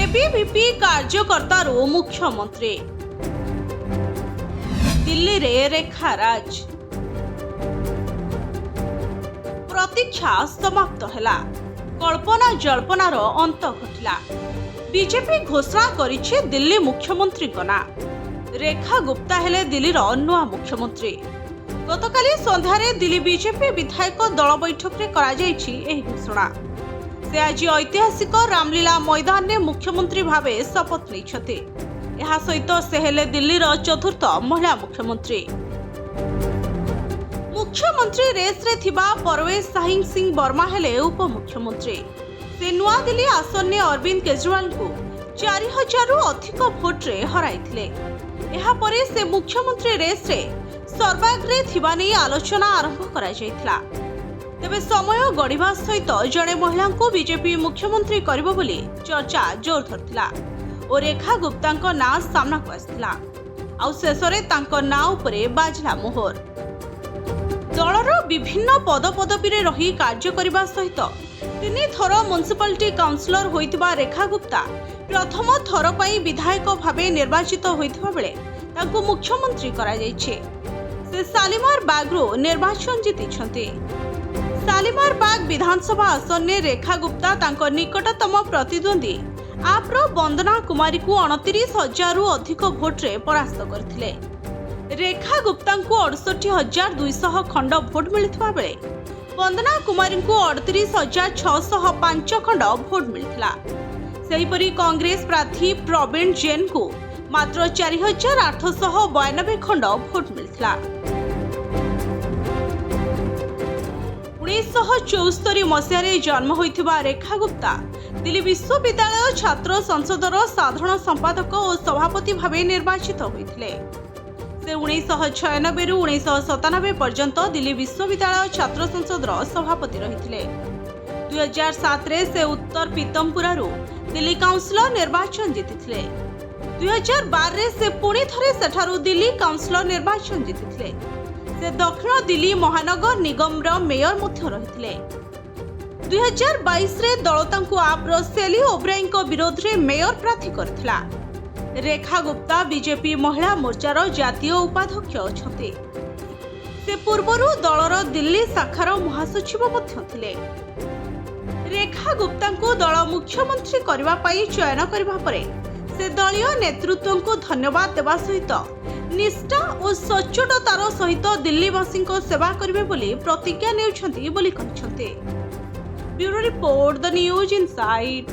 ABVP କାର୍ଯ୍ୟକର୍ତ୍ତାରୁ ମୁଖ୍ୟମନ୍ତ୍ରୀ। ଦିଲ୍ଲୀରେ ରେଖା ରାଜ। ପ୍ରତୀକ୍ଷା ସମାପ୍ତ ହେଲା। କଳ୍ପନା ଜଳ୍ପନାର ଅନ୍ତ ଘଟିଲା। ବିଜେପି ଘୋଷଣା କରିଛି ଦିଲ୍ଲୀ ମୁଖ୍ୟମନ୍ତ୍ରୀଙ୍କ ନାଁ। ରେଖା ଗୁପ୍ତା ହେଲେ ଦିଲ୍ଲୀର ନୂଆ ମୁଖ୍ୟମନ୍ତ୍ରୀ। ଗତକାଲି ସନ୍ଧ୍ୟାରେ ଦିଲ୍ଲୀ ବିଜେପି ବିଧାୟକ ଦଳ ବୈଠକରେ କରାଯାଇଛି ଏହି ଘୋଷଣା। ସେ ଆଜି ଐତିହାସିକ ରାମଲୀଳା ମଇଦାନରେ ମୁଖ୍ୟମନ୍ତ୍ରୀ ଭାବେ ଶପଥ ନେଇଛନ୍ତି। ଏହା ସହିତ ସେ ହେଲେ ଦିଲ୍ଲୀର ଚତୁର୍ଥ ମହିଳା ମୁଖ୍ୟମନ୍ତ୍ରୀ। ମୁଖ୍ୟମନ୍ତ୍ରୀ ରେସ୍ରେ ଥିବା ପରବେଶ ସାହିନ ସିଂ ବର୍ମା ହେଲେ ଉପମୁଖ୍ୟମନ୍ତ୍ରୀ। ସେ ନୂଆଦିଲ୍ଲୀ ଆସନରେ ଅରବିନ୍ଦ କେଜରିୱାଲଙ୍କୁ 4000ରୁ ଅଧିକ ଭୋଟରେ ହରାଇଥିଲେ। ଏହାପରେ ସେ ମୁଖ୍ୟମନ୍ତ୍ରୀ ରେସ୍ରେ ସର୍ବାଗ୍ରେ ଥିବା ନେଇ ଆଲୋଚନା ଆରମ୍ଭ କରାଯାଇଥିଲା। ତେବେ ସମୟ ଗଡ଼ିବା ସହିତ ଜଣେ ମହିଳାଙ୍କୁ ବିଜେପି ମୁଖ୍ୟମନ୍ତ୍ରୀ କରିବ ବୋଲି ଚର୍ଚ୍ଚା ଜୋର ଧରିଥିଲା ଓ ରେଖା ଗୁପ୍ତାଙ୍କ ନାଁ ସାମ୍ନାକୁ ଆସିଥିଲା। ଆଉ ଶେଷରେ ତାଙ୍କ ନାଁ ଉପରେ ବାଜିଲା ମୋହର। ଦଳର ବିଭିନ୍ନ ପଦପଦବୀରେ ରହି କାର୍ଯ୍ୟ କରିବା ସହିତ ତିନି ଥର ମ୍ୟୁନିସିପାଲିଟି କାଉନସିଲର ହୋଇଥିବା ରେଖା ଗୁପ୍ତା ପ୍ରଥମ ଥର ପାଇଁ ବିଧାୟକ ଭାବେ ନିର୍ବାଚିତ ହୋଇଥିବା ବେଳେ ତାଙ୍କୁ ମୁଖ୍ୟମନ୍ତ୍ରୀ କରାଯାଇଛି। ସେ ଶାଲିମାର ବାଗରୁ ନିର୍ବାଚନ ଜିତିଛନ୍ତି। ଶାଲିମାର ବାଗ ବିଧାନସଭା ଆସନରେ ରେଖା ଗୁପ୍ତା ତାଙ୍କ ନିକଟତମ ପ୍ରତିଦ୍ୱନ୍ଦ୍ୱୀ ଆପ୍ର ବନ୍ଦନା କୁମାରୀକୁ 29 ହଜାରରୁ ଅଧିକ ଭୋଟରେ ପରାସ୍ତ କରିଥିଲେ। ରେଖା ଗୁପ୍ତାଙ୍କୁ 68,200 ଖଣ୍ଡ ଭୋଟ ମିଳିଥିବା ବେଳେ ବନ୍ଦନା କୁମାରୀଙ୍କୁ 38,605 ଖଣ୍ଡ ଭୋଟ ମିଳିଥିଲା। ସେହିପରି କଂଗ୍ରେସ ପ୍ରାର୍ଥୀ ପ୍ରବୀଣ ଜୈନଙ୍କୁ ମାତ୍ର 4892 ଖଣ୍ଡ ଭୋଟ ମିଳିଥିଲା। 1974 ମସିହାରେ ଜନ୍ମ ହୋଇଥିବା ରେଖା ଗୁପ୍ତା ଦିଲ୍ଲୀ ବିଶ୍ୱବିଦ୍ୟାଳୟ ଛାତ୍ର ସଂସଦର ସାଧାରଣ ସମ୍ପାଦକ ଓ ସଭାପତି ଭାବେ ନିର୍ବାଚିତ ହୋଇଥିଲେ। ସେ 1996ରୁ 1997 ପର୍ଯ୍ୟନ୍ତ ଦିଲ୍ଲୀ ବିଶ୍ୱବିଦ୍ୟାଳୟ ଛାତ୍ର ସଂସଦର ସଭାପତି ରହିଥିଲେ। 2007ରେ ସେ ଉତ୍ତର ପିତମପୁରାରୁ ଦିଲ୍ଲୀ କାଉନସିଲର ନିର୍ବାଚନ ଜିତିଥିଲେ। 2012ରେ ସେ ପୁଣି ଥରେ ସେଠାରୁ ଦିଲ୍ଲୀ କାଉନସିଲର ନିର୍ବାଚନ ଜିତିଥିଲେ। ସେ ଦକ୍ଷିଣ ଦିଲ୍ଲୀ ମହାନଗର ନିଗମର ମେୟର ମଧ୍ୟ ରହିଥିଲେ। 2022ରେ ଦଳ ତାଙ୍କୁ ଆପ୍ର ସେଲି ଓବରାଇଙ୍କ ବିରୋଧରେ ମେୟର ପ୍ରାର୍ଥୀ କରିଥିଲା। ରେଖା ଗୁପ୍ତା ବିଜେପି ମହିଳା ମୋର୍ଚ୍ଚାର ଜାତୀୟ ଉପାଧ୍ୟକ୍ଷ ଅଛନ୍ତି। ସେ ପୂର୍ବରୁ ଦଳର ଦିଲ୍ଲୀ ଶାଖାର ମହାସଚିବ ମଧ୍ୟ ଥିଲେ। ରେଖା ଗୁପ୍ତାଙ୍କୁ ଦଳ ମୁଖ୍ୟମନ୍ତ୍ରୀ କରିବା ପାଇଁ ଚୟନ କରିବା ପରେ ସେ ଦଳୀୟ ନେତୃତ୍ୱଙ୍କୁ ଧନ୍ୟବାଦ ଦେବା ସହିତ ନିଷ୍ଠା ଓ ସଚ୍ଚୋଟତାର ସହିତ ଦିଲ୍ଲୀବାସୀଙ୍କ ସେବା କରିବେ ବୋଲି ପ୍ରତିଜ୍ଞା ନେଉଛନ୍ତି ବୋଲି କହିଛନ୍ତି। Bureau report, the news insight.